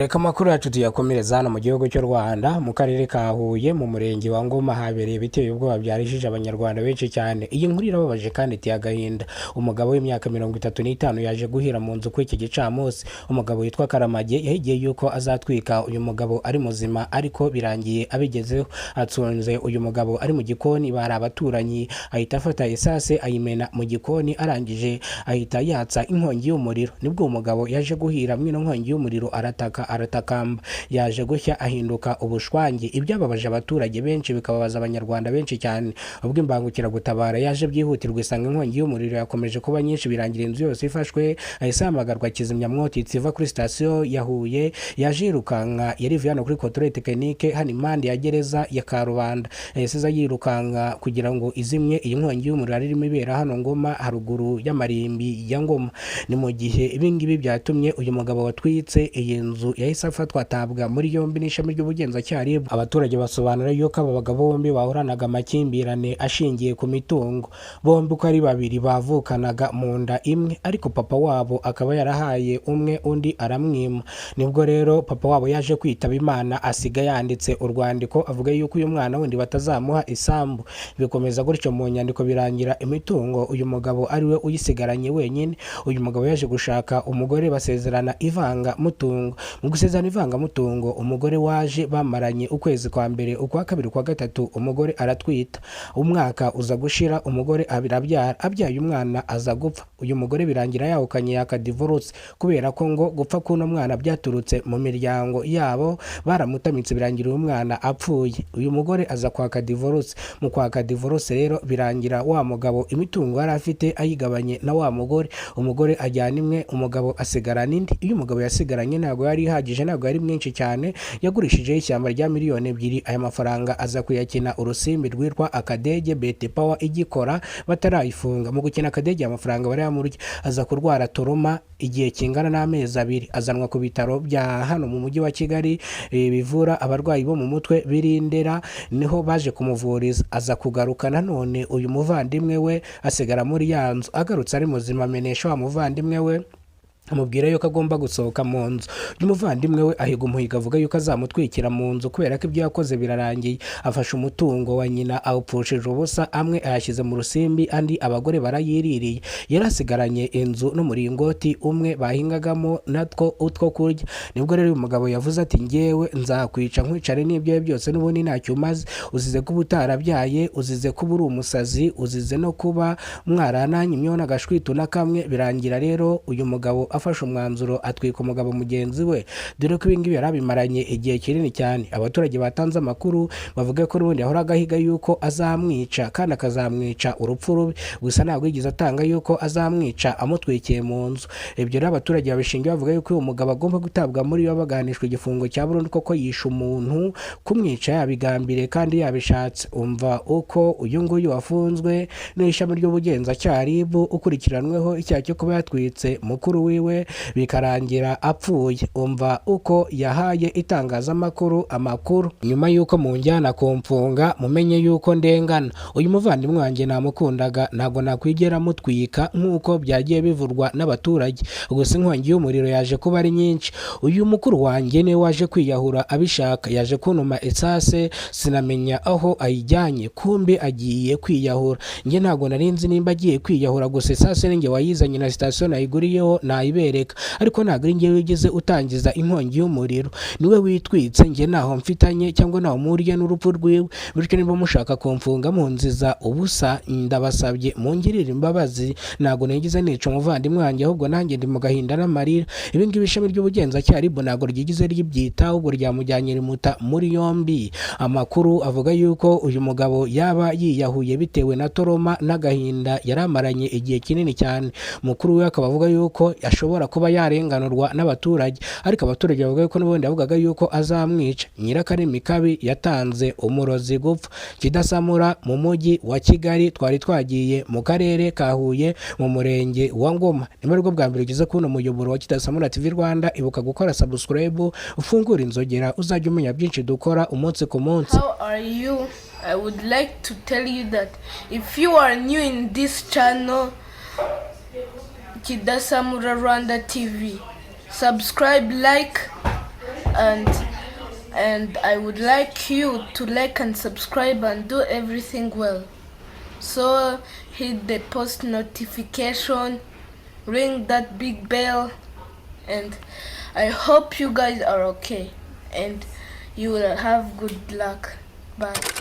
Reka amakuru yacu tuyakomereza hano mu gihugu cy'u Rwanda, mu karere ka Huye, mu murenge wa Ngoma, habereye ibiteye ubwoba byarishije Abanyarwanda benshi cyane. Iyi nkuru irababaje kandi iteye agahinda. Umugabo w'imyaka 35 yaje guhira mu nzu kuri iki gicamunsi. Umugabo witwa Karamage yahigiye yuko azatwika uyu mugabo ari muzima, ariko birangiye abigezeho. Atsunze uyu mugabo ari mu gikoni, bari abaturanyi, ahita afata esase ayimena mu gikoni, arangije ahita yatsa inkongi y'umuriro. Nibwo uwo mugabo yaje guhira mwino nkongi y'umuriro, arataka, aratakamba, yaje gushya ahinduka ubushwangi. Ibyababaje abaturage benshi, bikababaza Abanyarwanda benshi cyane. Ubwo imbangukiragutabara yaje byihutirwa, isanga inkongi y'umuriro yakomeje kuba nyinshi, birangira inzu yose ifashwe. Ahise hahamagarwa kizimyamwoto iva kuri sitasiyo ya Huye. Yaje yirukanka, yari ivuye hano kuri contrôle technique, hano impande ya gereza ya Karubanda. Yahise aza yirukanka kugira ngo izimye iyi nkongi y'umuriro yari irimo ibera hano Ngoma, haruguru y'amarimbi ya Ngoma. Ni mu gihe ibingibi byatumye uyu mugabo watwitse iyi nzu yahise afatwa, atabwa muri yombi n'ishami ry'ubugenzacyaha RIB. Abaturage basobanura yuko aba bagabo bombi bahoranaga amakimbirane ashingiye ku mitungo. Bombi uko ari babiri bavukanaga mu nda imwe, ariko papa wabo akaba yarahaye umwe, undi aramwima. Nibwo rero papa wabo yaje kwitaba Imana, asiga yanditse urwandiko avuga yuko uyu mwana wundi batazamuha isambu. Bikomeza gutyo mu nyandiko, birangira imitungo uyu mugabo ariwe uyisigaranye wenyine. Uyu mugabo yaje gushaka umugore, basezerana ivangamutungo. Mu gusezerana ivangamutungo, umugore waje bamaranye ukwezi kwa mbere, ukwa kabiri, ukwa gatatu, umugore aratwita. Umwaka uza gushira, umugore arabyara. Abyaye umwana aza gupfa. Uyu mugore birangira yahukanye, yaka divorce, kubera ko ngo gupfa k'uno mwana byaturutse mu miryango yabo, baramutamitse, birangira uyu mwana apfuye. Uyu mugore aza kwaka divorce. Mu kwaka divorce rero, birangira wa mugabo imitungo yari afite ayigabanye na wa mugore. Umugore ajyana imwe, umugabo asigarana indi. Iyo umugabo yasigaranye ntabwo yari ihagije, ntabwo yari mwinshi cyane. Yagurishijeho ishyamba rya miliyoni 2, aya mafaranga aza kuyakina urusimbi rwitwa Akadege, Bet Power igikora batarayifunga. Mu gukina akadege amafaranga barayamurya, aza kurwara trauma igihe kingana n'amezi 2, azanwa ku bitaro bya hano mu mujyi wa Kigali bivura abarwayi bo mu mutwe birindera, niho baje kumuvuriza. Aza kugaruka nanone, uyu muvandimwe we asigara muri ya nzu. Agarutse ari muzima, amenesha wa muvandimwe we, amubwira yuko agomba gusohoka mu nzu. Uyu muvandimwe we ahiga umuhigo, avuga yuko azamutwikira mu nzu kubera ko ibyo yakoze birarangiye. Afashe umutungo wa nyina awupfushije ubusa, amwe ayashyize mu rusimbi, andi abagore barayiririye. Yari asigaranye inzu n'umuringoti umwe bahingagamo natwo utwo kurya. Nibwo rero uyu mugabo yavuze ati: "Ngewe nzakwica nkwicare n'ibyawe byose, n'ubundi ntacyo umaze. Uzize kuba utarabyaye, uzize kuba uri umusazi, uzize no kuba mwarananyimyeho n'agashwitu na kamwe." Birangira rero uyu mugabo afashe umwanzuro, atwika umugabo mugenzi we, dore ko ibingibi yari abimaranye igihe kinini cyane. Abaturage batanze amakuru bavuga ko n'ubundi yahoraga ahiga yuko azamwica kandi akazamwica urupfu rubi, gusa ntabwo yigeze atanga yuko azamwica amutwikiye mu nzu. Ibyo rero abaturage babishingiye bavuga yuko uyu mugabo agomba gutabwa muri yombi, aganishwa igifungo cya burundu, koko yishe umuntu, kumwica yabigambiriye kandi yabishatse. Umva uko uyu nguyu wafunzwe n'ishami ry'ubugenzacyaha RIB, ukurikiranweho icyaha cyo kuba yatwitse mukuru wiwe bikarangira apfuye, umva uko yahaye itangazamakuru amakuru: "Nyuma y'uko munjyana kumfunga, mumenye yuko ndengana. Uyu muvandimwe wanjye namukundaga, ntabwo nakwigera mutwika nk'uko byagiye bivurwa n'abaturage, gusa inkongi y'umuriro yaje kuba ari nyinshi. Uyu mukuru wanjye niwe waje kwiyahura abishaka. Yaje kuntuma esase, sinamenya aho ayijyanye, kumbe agiye kwiyahura. Njye ntabwo nari nzi nimba agiye kwiyahura, gusa esase ninjye wayizanye na sitasiyo nayiguriyeho nayibereka, ariko ntabwo ari njye wigeze utangiza inkongi y'umuriro, niwe witwitse. Njye ntaho mfitanye cyangwa ntaho mpuriye n'urupfu rwiwe. Bityo niba mushaka kumfunga munziza ubusa, ndabasabye mungirire imbabazi. Ntabwo nigeze nica umuvandimwe wanjye, ahubwo nanjye ndi mu gahinda n'amarira." Ibi ngibi ishami ry'ubugenzacyaha RIB ntabwo ryigize ribyita, ahubwo ryamujyanye rimuta muri yombi. Amakuru avuga yuko uyu mugabo yaba yiyahuye bitewe na trauma n'agahinda yari amaranye igihe kinini cyane. Mukuru we akaba avuga yuko ashobora kuba yarenganurwa n'abaturage, ariko abaturage bavuga yuko n'ubundi yavugaga yuko azamwica. Nyirakarimi kabi yatanze umurozi gupfa. Kidasamura mu mujyi wa Kigali, twari twagiye mu karere ka Huye, mu murenge wa Ngoma. Niba aribwo bwa mbere ugeze kubona umuyoboro wa Kidasamura TV Rwanda, ibuka gukora subscribe, ufungure inzogera, uzajya umenya byinshi dukora umunsi ku munsi. How are you? I would like to tell you that if you are new in this channel, Kidasamura Rwanda TV, subscribe, like, And I would like you to like and subscribe and do everything well. So hit the post notification, ring that big bell, and I hope you guys are okay and you will have good luck. Bye.